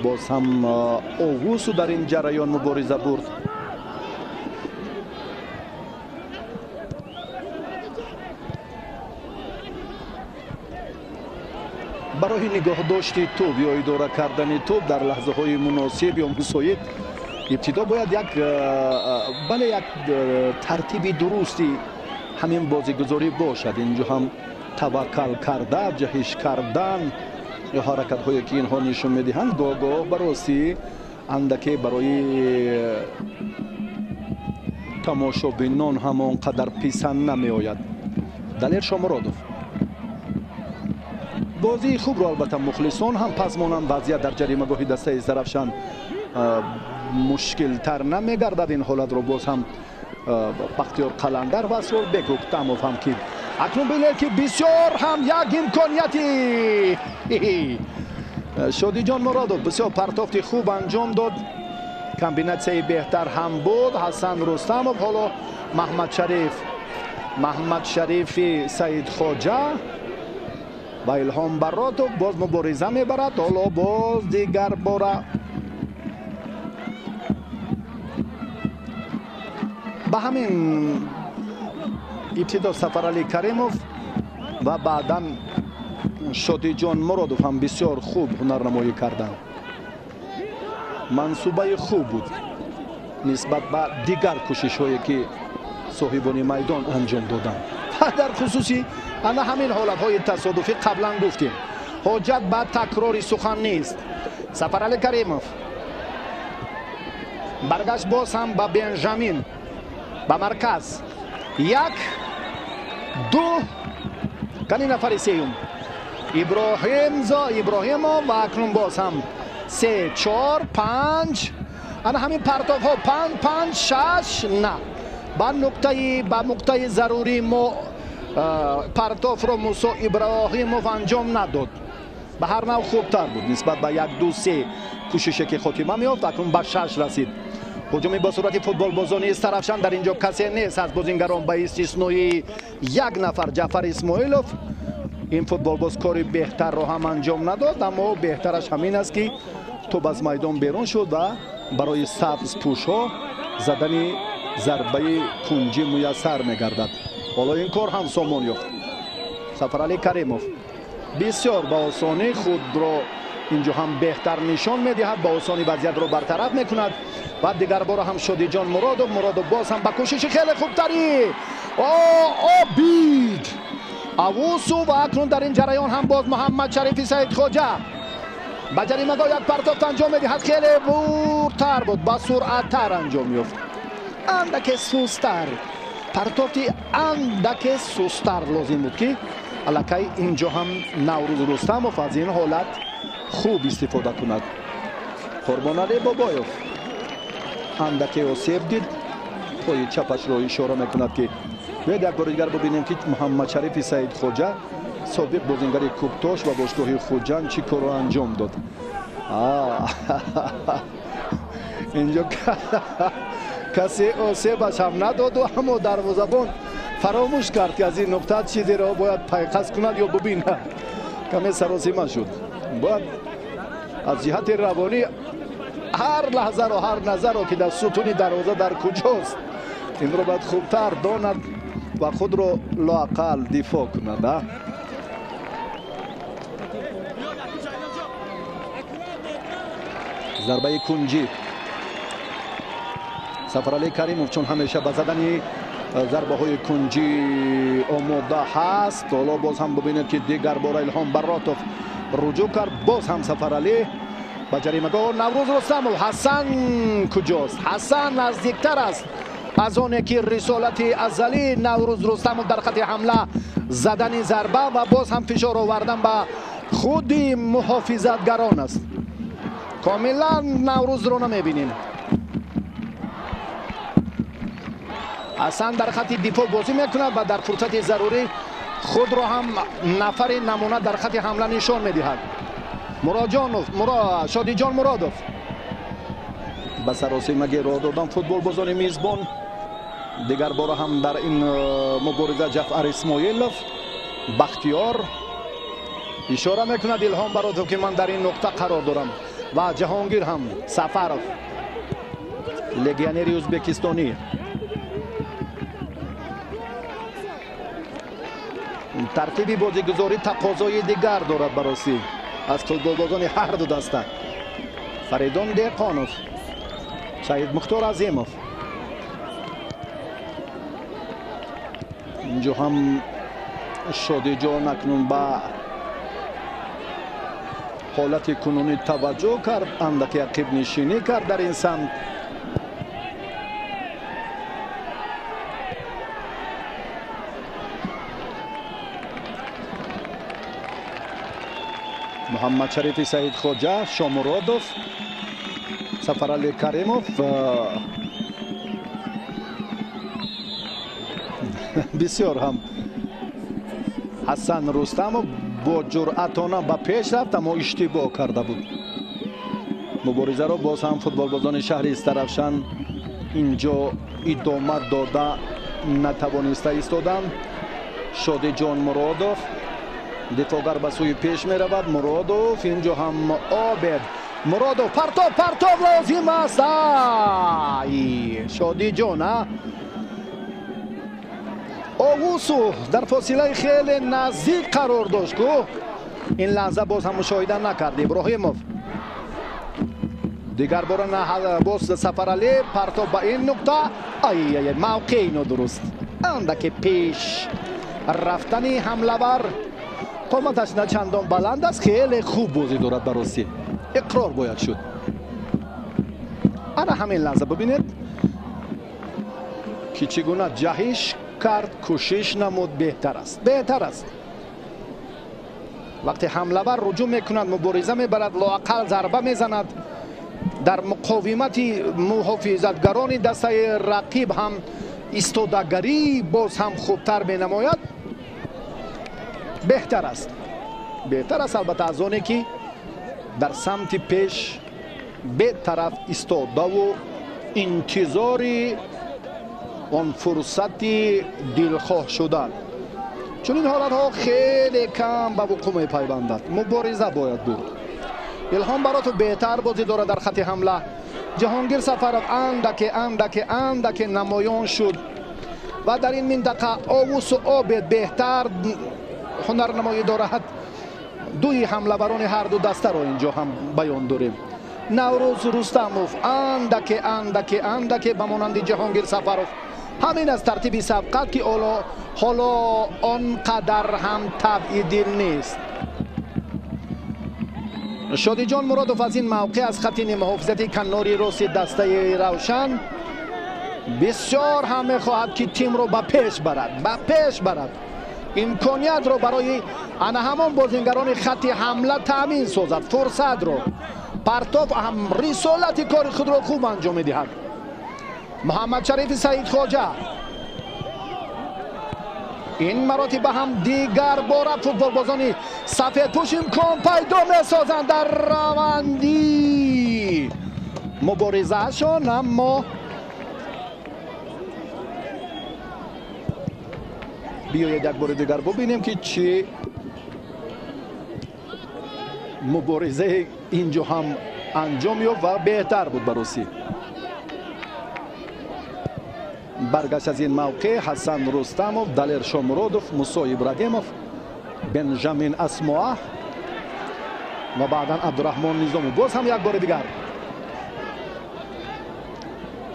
боз ҳам Овусу дар ин ҷараён мубориза бурд. Барои нигоҳдошти тӯб ё идора кардани тӯб дар лаҳзаҳои муносиб ё мусоид ибтидо бояд як бале як тартиби дурусти ҳамин бозигузорӣ бошад. Инҷо ҳам таваккал карда, ҷаҳиш кардан ё ҳаракатҳое ки инҳо нишон медиҳанд гоҳ-гоҳ ба ростӣ андаке барои тамошобинон ҳам он қадар писанд намеояд. Далер Шомуродов бозии хубро албатта мухлисон ҳам пазмонанд. Вазъият дар ҷаримагоҳи дастаи Зарафшан мушкилтар намегардад. Ин ҳолатро боз ҳам Бахтиёр Қаландар ва Асрорбек Ҳуктамов ҳам ки акнун бинед ки бисёр ҳам як имконияти Шодиҷон Муродов бисёр партофти хуб анҷом дод. Комбинатсияи беҳтар ҳам буд. Ҳасан Рустамов, ҳоло Маҳмадшарифи Саидхоҷа ва Илҳом Баротов боз мубориза мебарад. Ҳоло боз дигар бора ба ҳамин ибтидо Сафарали Каримов ва баъдан Шодиҷон Муродов ҳам бисёр хуб ҳунарнамоӣ карданд. Мансубаи хуб буд нисбат ба дигар кӯшишҳое ки соҳибони майдон анҷом доданд. Ва дар хусуси ана ҳамин ҳолатҳои тасодуфӣ қаблан гуфтем, ҳоҷат ба такрори сухан нест. Сафарали Каримов баргашт боз ҳам ба Бенҷамин, ба марказ. 1, 2, кани нафари сеюм Иброҳимов ва акнун боз ҳам 3, 4, 5. Ана ҳамин партовҳо 5, 5, 6. На ба нуқтаи зарурӣ мо партовро Мусо Иброҳимов анҷом надод. Ба ҳар нав хубтар буд нисбат ба 1, 2, 3 кӯшише ки хотима меёфт. Акнун ба 6 расид. Ҳуҷуми бо суръати футболбозони Истарафшан. Дар инҷо касе нест аз бозингарон ба истиснои як нафар, Ҷафар Исмоилов. Ин футболбоз кори беҳтарро ҳам анҷом надод, аммо беҳтараш ҳамин аст ки тӯб аз майдон берун шуд ва барои сабзпӯшҳо задани зарбаи кунҷӣ муяссар мегардад. Ҳоло ин кор ҳам сомон ёфт. Сафарали Каримов бисёр ба осонӣ худро инҷо ҳам беҳтар нишон медиҳад, ба осонӣ вазъиятро бартараф мекунад ва дигар бора ҳам Шодиҷон Муродов. Муродов боз ҳам ба кӯшиши хеле хубтарӣ Обид Авусу ва акнун дар ин ҷараён ҳам боз Муҳаммадшарифи Саидхоҷа. Ба ҷаримагоҳ як партофт анҷом медиҳад, хеле буртар буд, ба суръаттар анҷом ёфт. Андаке сустар, партофти андаке сустар лозим буд, ки аллакай инҷо ҳам Наврӯз Рустамов аз ин ҳолат хуб истифода кунад. Қурбоналӣ Бобоев андаке осеб дид, пои чапашро ишора мекунад, ки биёед як бори дигар бибинем, ки Муҳаммадшарифи Саидхоҷа, собиқ бозингари Кӯктош ва бошгоҳи Хуҷанд, чӣ корро анҷом дод. Инҷо касе осебаш ҳам надоду, аммо дарвозабон фаромӯш кард, ки аз ин нуқта чизеро бояд пайқас кунад ё бибинад. Каме саросима шуд. Бояд аз ҷиҳати равонӣ ҳар лаҳзаро, ҳар назарро, ки дар сутуни дарвоза дар куҷост, инро бояд хубтар донад ва худро лоақал дифоъ кунад. Зарбаи кунҷӣ. Сафаралӣ Каримов чун ҳамеша ба задани зарбаҳои кунҷӣ омода ҳаст. Ҳоло боз ҳам бибинед, ки дигар бора Илҳом Баротов руҷӯъ кард. Боз ҳам Сафаралӣ ба ҷаримагоҳ. Наврӯз Рустамов. Ҳасан куҷост? Ҳасан наздиктар аст аз оне ки рисолати азалии Наврӯз Рустамов дар хати ҳамла задани зарба ва боз ҳам фишор овардан ба худи муҳофизатгарон аст. Комилан Наврӯзро намебинем. Ҳасан дар хати дифоъ бозӣ мекунад ва дар фурсати зарурӣ худро ҳам нафари намуна дар хати ҳамла нишон медиҳад. Муроҷонов, Шодиҷон Муродов ба саросимагӣ роҳ додан футболбозони мизбон. Дигар бора ҳам дар ин мубориза Ҷафар Исмоилов, Бахтиёр ишора мекунад Илҳом Баротов, ки ман дар ин нуқта қарор дорам, ва Ҷаҳонгир ҳам Сафаров, легионери ӯзбекистонӣ. Тартиби бозигузорӣ тақозои дигар дорад баросӣ аз футболбозони ҳар ду даста. Фаридун Деҳқонов, Саидмухтор Азимов. Инҷо ҳам Шодиҷон акнун ба ҳолати кунунӣ таваҷҷӯҳ кард, андаке ақибнишинӣ кард дар ин самт. Муҳаммадшарифи Саидхоҷа, Шомуродов, Сафаралӣ Каримов. Бисёр ҳам Ҳасан Рустамов бо ҷуръатона ба пеш рафт, аммо иштибоҳ карда буд. Муборизаро боз ҳам футболбозони шаҳри Истаравшан инҷо идома дода натавониста истоданд. Шодиҷон Муродов, дифоъгар, ба сӯи пеш меравад. Муродов, инҷо ҳам Обед Муродов, партов, партов лозим аст. Ай, Шодиҷон, Оғусу дар фосилаи хеле наздик қарор дошт, ку ин лаҳза боз ҳам мушоҳида накард. Иброҳимов дигар бора боз Сафаралӣ, партов ба ин нуқта. Ай, мавқеи нодуруст, андаке пеш рафтани ҳамлавар. Қоматаш на чандон баланд аст, хеле хуб бозӣ дорад, баросӣ иқрор бояд шуд. Ана ҳамин лаҳза бибинед, ки чӣ гуна ҷаҳиш кард, кӯшиш намуд. Беҳтар аст, беҳтар аст вақте ҳамлавар руҷӯъ мекунад, мубориза мебарад, лоақал зарба мезанад. Дар муқовимати муҳофизатгарони дастаи рақиб ҳам истодагарӣ боз ҳам хубтар менамояд. Беҳтар аст, беҳтар аст албатта аз оне ки дар самти пеш бетараф истодаву интизори он фурсати дилхоҳ шудан. Чунин ҳолатҳо хеле кам ба вуқӯъ мепайвандад. Мубориза бояд буд. Илҳом Баротов беҳтар бозӣ дорад дар хати ҳамла. Ҷаҳонгир Сафаров андаке, андаке, андаке намоён шуд ва дар ин минтақа Овусу Обед беҳтар ҳунарнамоӣ дорад. Дуи ҳамлаварони ҳар ду дастаро инҷо ҳам баён дорем. Наврӯз Рустамов андаке, андаке, андаке ба монанди Ҷаҳонгир Сафаров. Ҳамин аз тартиби сабқат, ки ҳоло он қадар ҳам табъи дил нест. Шодиҷон Муродов аз ин мавқеъ аз хати нимҳофизати канори рости дастаи Равшан бисёр ҳам мехоҳад, ки тимро ба пеш барад, ба пеш барад, имкониятро барои ана ҳамон бозингарони хати ҳамла таъмин созад, фурсатро. Партов ҳам рисолати кори худро хуб анҷом медиҳад. Муҳаммадшарифи Саидхоҷа ин маротиба ҳам дигар бора футболбозони сафедпӯш имкон пайдо месозанд дар раванди муборизаашон, аммо биёед як бори дигар бубинем, ки чӣ муборизаи инҷо ҳам анҷом ёфт ва беҳтар буд баросӣ. Баргашт аз ин мавқеъ Ҳасан Рустамов, Далер Шомуродов, Мусо Ибрагимов, Бенҷамин Асмоа ва баъдан Абдураҳмон Низомов. Боз ҳам як бори дигар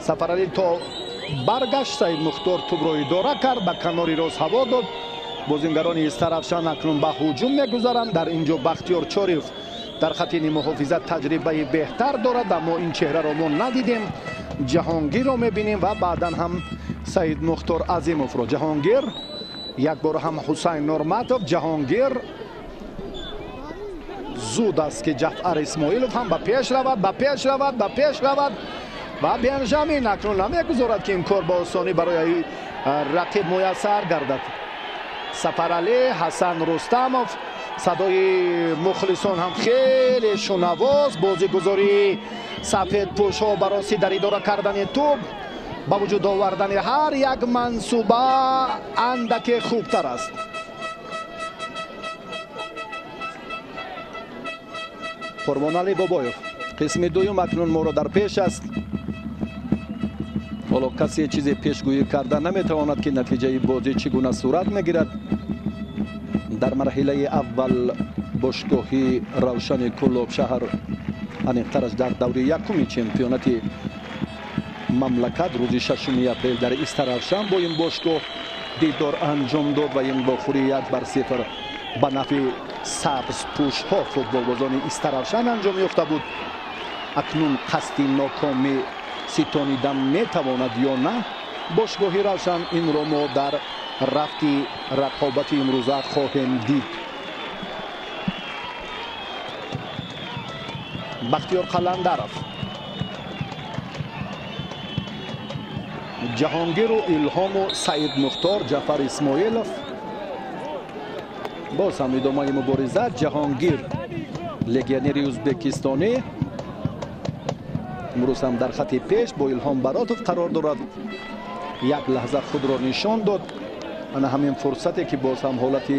Сафаралӣ то баргашт, Саид Мухтор тӯбро идора кард, ба канори рост ҳаво дод. Бозингарони Истаравшан акнун ба ҳуҷум мегузаранд. Дар ин ҷо Бахтиёр Чориев дар хати нимуҳофизат таҷрибаи беҳтар дорад, аммо ин чеҳраро мо надидем. Ҷаҳонгирро мебинем ва баъдан ҳам Саид Мухтор Азимовро. Ҷаҳонгир як бор ҳам Ҳусайн Нурматов. Ҷаҳонгир зуд аст, ки Ҷафар Исмоилов ҳам ба пеш равад, ба пеш равад, ба пеш равад ва Бенҷамин акнун намегузорад, ки ин кор ба осонӣ барои рақиб муяссар гардад. Сафаралӣ, Ҳасан Рустамов, садои мухлисон ҳам хеле шунавост. Бозигузории сафедпӯшҳо бароси дар идора кардани тӯб, ба вуҷуд овардани ҳар як мансуба андаке хубтар аст. Қурбоналӣ Бобоев қисми дуюм акнун моро дар пеш аст. Ҳоло касе чизе пешгӯӣ карда наметавонад, ки натиҷаи бозӣ чӣ гуна сурат мегирад. Дар марҳилаи аввал бошгоҳи Равшани Кӯлоб шаҳр, аниқтараш дар даври якуми чемпионати мамлакат рӯзи 6 апрел дар Истаравшан бо ин бошгоҳ дидор анҷом дод ва ин вохӯрӣ 1-0 ба нафъи сабзпӯшҳо футболбозони Истаравшан анҷом ёфта буд. Акнун қасди нокомӣ ситонидан метавонад ё на бошгоҳи Равшан, инро мо дар рафти рақобати имрӯза хоҳем дид. Бахтиёр Қаландаров, Ҷаҳонгиру Илҳому Саид Мухтор, Ҷафар Исмоилов. Боз ҳам идомаи мубориза. Ҷаҳонгир легионери ӯзбекистонӣ имрӯз ҳам дар хати пеш бо Илҳом Баротов қарор дорад. Як лаҳза худро нишон дод. Ана ҳамин фурсате, ки боз ҳам ҳолати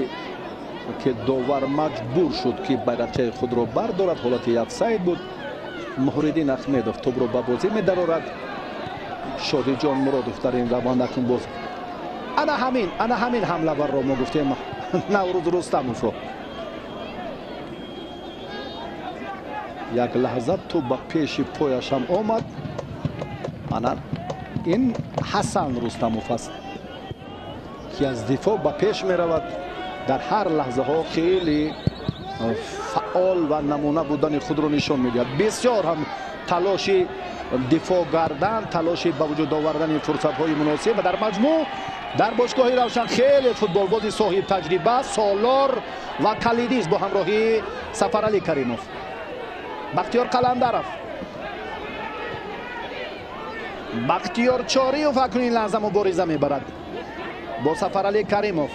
ки довар маҷбур шуд, ки байрақчаи худро бардорад, ҳолати офсайд буд. Муҳриддин Ахмедов тӯбро ба бозӣ медарорад. Шодиҷон Муродов дар ин раванд акнун боз ана ҳамин ҳамлаварро мо гуфтем, Наврӯз Рустамовро. Як лаҳза тӯб ба пеши пояш ҳам омад. Ана ин Ҳасан Рустамов аст, ки аз дифоъ ба пеш меравад. Дар ҳар лаҳзаҳо хеле фаъол ва намуна будани худро нишон медиҳад. Бисёр ҳам талоши дифоъ кардан, талоши ба вуҷуд овардани фурсатҳои муносиб ва дар маҷмӯъ дар бошгоҳи Равшан хеле футболбози соҳиб таҷриба, солор ва калидист бо ҳамроҳии Сафаралӣ Каримов. Бахтиёр Қаландаров, Бахтиёр Чориев акнун ин лаҳза мубориза мебарад бо Сафаралӣ Каримов.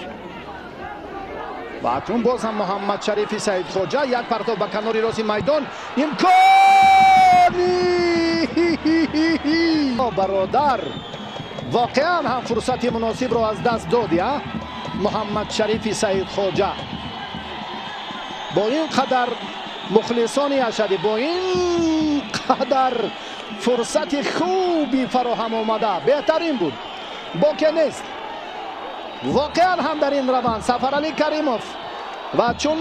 Ва акнун боз ҳам Муҳаммадшарифи Саидхоҷа як партов ба канори рости майдон. Имкони бародар, воқеан ҳам фурсати муносибро аз даст доди Муҳаммадшарифи Саидхоҷа. Бо ин қадар мухлисони ашадӣ, бо ин қадар фурсати хуби фароҳам омада, беҳтарин буд, боке нест. Воқеан ҳам дар ин раванд Сафаралӣ Каримов ва чун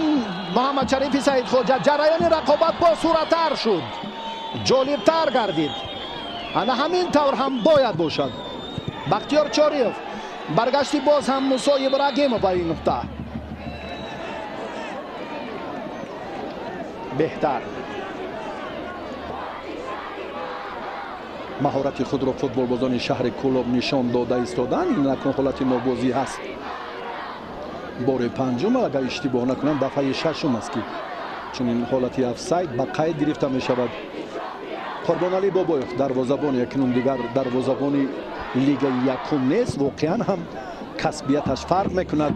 Муҳаммадшарифи Саидхоҷа ҷараёни рақобат босуръаттар шуд, ҷолибтар гардид. Ана ҳамин тавр ҳам бояд бошад. Бахтиёр Чориев, баргашти боз ҳам Мусо Ибрагимов ба ин нуқта. Беҳтар маҳорати худро футболбозони шаҳри Кӯлоб нишон дода истоданд. Ин акнун ҳолати нобозӣ ҳаст. Бори панҷум, агар иштибоҳ накунам, дафъаи шашум аст, ки чунин ҳолати офсайд ба қайд гирифта мешавад. Қурбоналӣ Бобоев дарвозабони акнун дигар дарвозабони лигаи якум нест. Воқеан ҳам касбияташ фарқ мекунад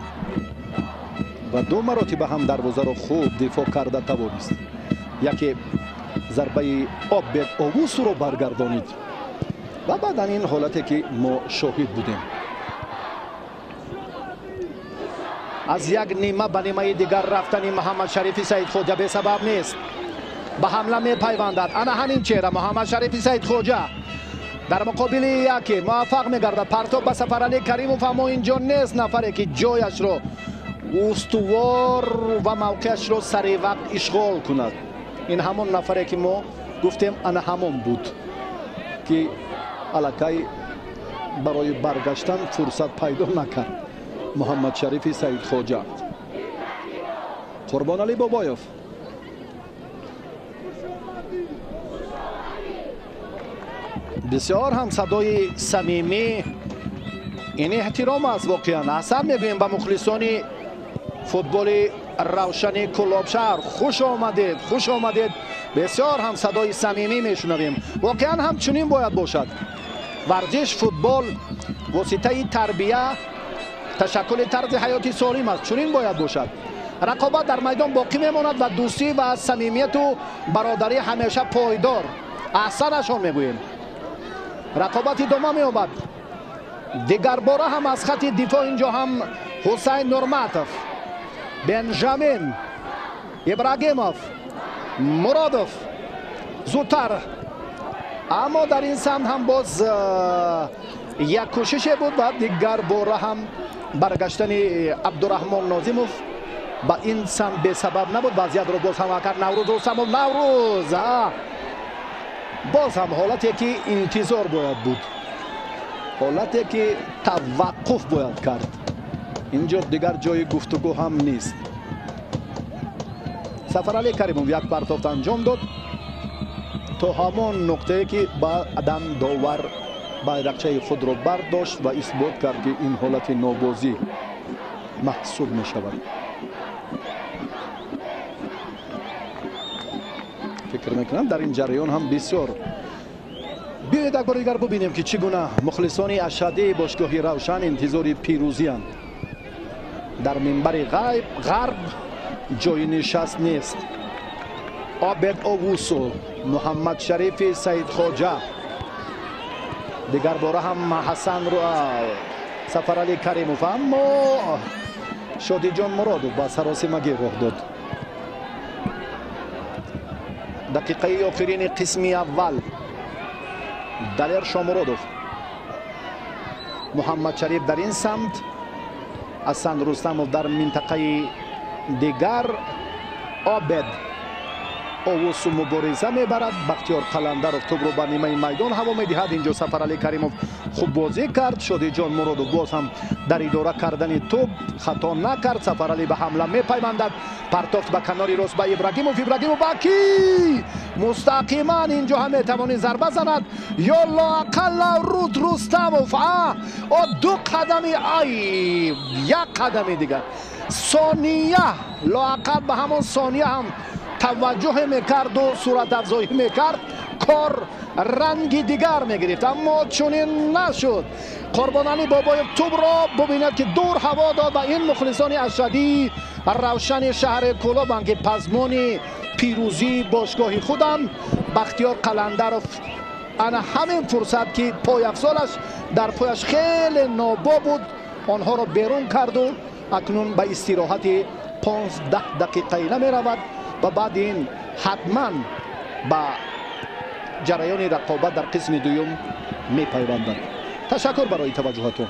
ва ду маротиба ҳам дарвозаро хуб дифоъ карда тавонист. Яке зарбаи Обед Овусуро баргардонид ва баъдан ин ҳолате ки мо шоҳид будем. Аз як нима ба нимаи дигар рафтани Муҳаммадшарифи Саидхоҷа бесабаб нест. Ба ҳамла мепайвандад. Ана ҳамин чеҳра Муҳаммадшарифи Саидхоҷа дар муқобили яке муваффақ мегардад. Партоб ба Сафаралӣ Каримов, аммо инҷо нест нафаре ки ҷояшро устувор ва мавқеашро сари вақт ишғол кунад. Ин ҳамон нафаре ки мо гуфтем, ана ҳамон буд, ки аллакай барои баргаштан фурсат пайдо накард. Муҳаммадшарифи Саидхоҷа. Қурбоналӣ Бобоев. Бисёр ҳам садои самимӣ, ин эҳтиром аст воқеан. Аҳсан мегӯем ба мухлисони футболи Равшани Кӯлоб шаҳр. Хуш омадед, хуш омадед. Бисёр ҳам садои самимӣ мешунавем. Воқеан ҳам чунин бояд бошад. Варзиш, футбол воситаи тарбия, ташаккули тарзи ҳаёти солим аст. Чунин бояд бошад. Рақобат дар майдон боқӣ мемонад ва дӯстӣ ва самимияту бародарӣ ҳамеша пойдор. Аҳсанашон мегӯем. Рақобат идома меёбад. Дигарбора ҳам аз хати дифоъ инҷо ҳам Ҳусайн Нурматов, Бенжамин Ибрагимов, Муродов зудтар. Аммо дар ин самт ҳам боз як кӯшише буд ва дигарбора ҳам баргаштани Абдураҳмон Нозимов ба ин самт бесабаб набуд. Вазъиятро боз ҳам кард Наврӯз Рустамов. Наврӯз боз ҳам ҳолате ки интизор бояд буд, ҳолате ки таваққуф бояд кард. Инҷо дигар ҷои гуфтугӯ ҳам нест. Сафаралӣ Каримов як партофт анҷом дод то ҳамон нуқтае ки баъдан довар байрақчаи худро бардошт ва исбот кард, ки ин ҳолати нобозӣ маҳсуб мешавад. Фикр мекунам дар ин ҷараён ҳам бисёр. Биёед як бори дигар бубинем, ки чӣ гуна мухлисони ашаддии бошгоҳи Равшан интизори пирӯзианд. Дар минбари ғарб ҷои нишаст нест. Обед Овусу, Муҳаммадшарифи Саидхоҷа, дигарбора ҳам Ҳасан Сафаралӣ Каримов, аммо Шодиҷон Муродов ба саросимагӣ роҳ дод. Дақиқаи охирини қисми аввал. Далер Шомуродов, Муҳаммадшариф дар ин самт, Ҳасан Рустамов дар минтақаи дигар. Обед Овусу мубориза мебарад. Бахтиёр Қаландаров тӯбро ба нимаи майдон ҳаво медиҳад. Инҷо Сафаралӣ Каримов хуб бозӣ кард. Шодиҷон Муродов боз ҳам дар идора кардани тӯб хато накард. Сафаралӣ ба ҳамла мепайвандад. Партофт ба канори рост ба Ибрагимов. Ибрагимов ба ки? Мустақиман инҷо ҳам метавонӣ зарба занад ё лоақал Наврӯз Рустамов. О ду қадами, ай як қадами дигар. Сония лоақал ба ҳамон сония ҳам таваҷҷӯҳе мекарду суратафзоӣ мекард, кор ранги дигар мегирифт, аммо чунин нашуд. Қурбоналӣ Бобоев тӯбро бубинад, ки дур ҳаво дод ва ин мухлисони ашаддии Равшани шаҳри Кӯлобанд, ки пазмони пирӯзии бошгоҳи худанд. Бахтиёр Қаландаров ана ҳамин фурсат, ки пойафзолаш дар пояш хеле нобо буд, онҳоро берун карду акнун ба истироҳати 15 дақиқаӣ намеравад ва баъди ин ҳатман ба ҷараёни рақобат дар қисми дуюм мепайвандад. Ташаккур барои таваҷҷӯҳатон.